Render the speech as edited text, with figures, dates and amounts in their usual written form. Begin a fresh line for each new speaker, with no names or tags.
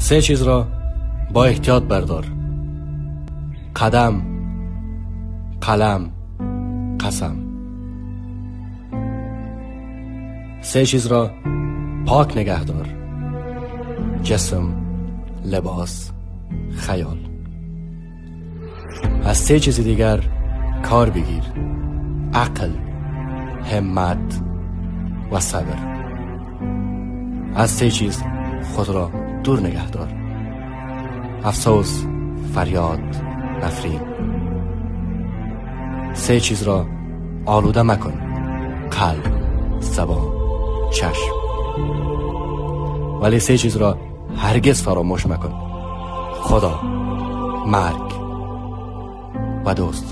Се чизро бо эҳтиёт бардор: қадам, қалам, қасам. Се чизро пок нигаҳдор: ҷисм, либос, хаёл. Аз се чизи дигар кор бигир: ақл, ҳиммат ва сабр. Аз се чиз худро дур нигаҳдор: афсӯс, фарёд, нафрин. Се чизро олуда макун: қалб, забон, чашм. Вале се чизро ҳаргиз фаромӯш макун: Худо, марг ва дӯст.